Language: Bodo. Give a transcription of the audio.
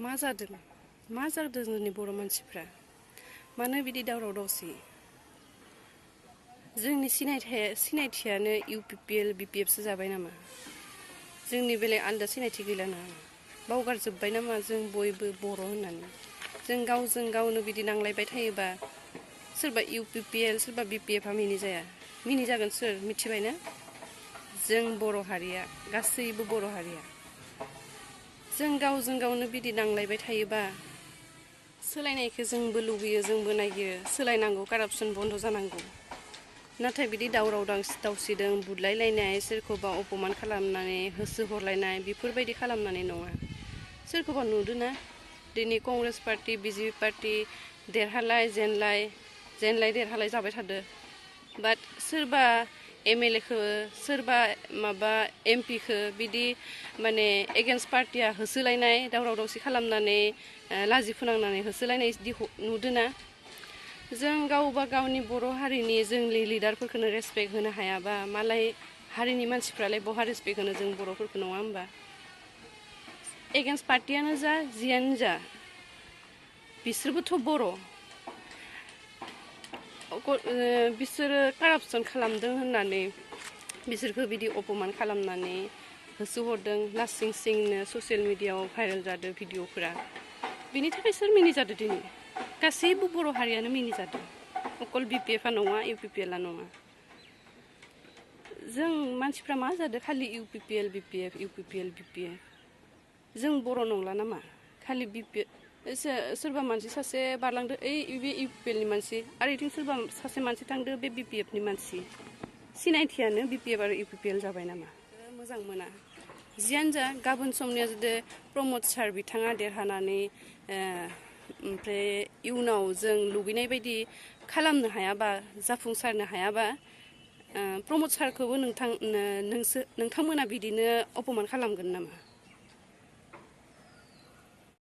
मा जादों जोंनि बर' मानसिफ्रा मानो बिदि दावराव दावसि जोंनि सिनायथियानो UPPL BPF सो जाबाय नामा जोंनि बेलायाव आलदा सिनायथि गैला नामा बावगार जोब्बाय नामा जों बयबो बर' होननानै जों गावजों गावनो बिदि नांलायबाय थायोबा सोरबा UPPL सोरबा BPF आ मिनि जाया मिनि जागोन सोर मिथिबायना जों बर' हारिया गासैबो बर' हारिया जों गावजों गावनो बिदि नांलायबाय थायोबा सोलायनायखौ जोंबो लुबैयो जोंबो नागिरो सोलायनांगौ कारापसन बन्द जानांगौ नाथाय बिदि दावराव दावसिदों बुदलायलायनाय सोरखौबा अपमान खालामनानै होसो हरलायनाय बेफोरबायदि खालामनानै नङा सोरखौबा नुदोंना दिनै कंग्रेस पार्टी BJP पार्टी देरहालाय जेनलाय देरहालाय जाबाय थादो बाट सोरबा MLA खौ सोरबा माबा MP खौ बिदि माने एगेन्स्ट पार्टिया होसोलायनाय दावराव दावसि खालामनानै लाजि फोनांनानै होसोलायनाय नुदोंना जों गावबा गावनि बर' हारिनि जोंनि लिडारफोरखौनो रेसपेक्ट होनो हायाबा मालाय हारिनि मानसिफ्रालाय बहा रेसपेक्ट होनो जों बर'फोरखौ नङा होमबा एगेन्स्ट पार्टियानो जा जियानो जा बिसोरबोथ' बर' बिसोरो कारापसन खालामदों होननानै बिसोरखौ बिदि अपमान खालामनानै होसोहरदों लासिं सिंनो ससियेल मिडियायाव भाइरेल जादों भिडिअफोरा बिनि थाखाय सोर मिनि जादों दिनै गासैबो बर' हारियानो मिनि जादों अकल BPF आ नङा UPPL आ नङा जों मानसिफ्रा मा जादों खालि UPPL BPF जों बर' नंला नामा खालि BPF सोरबा मानसि सासे बारलांदो बे UPPL नि मानसि आरो इथिं सोरबा सासे मानसि थांदो बे BPF नि मानसि सिनायथियानो BPF आरो UPPL जाबाय नामा मोजां मोना जियानो जा गाबोन समनिया जुदि प्रमद सार बिथाङा देरहानानै ओमफ्राय इयुनाव जों लुबैनाय बायदि खालामनो हायाबा जाफुंसारनो हायाबा प्रमद सारखौबो नोंथांमोना बिदिनो अपमान खालामगोन नामा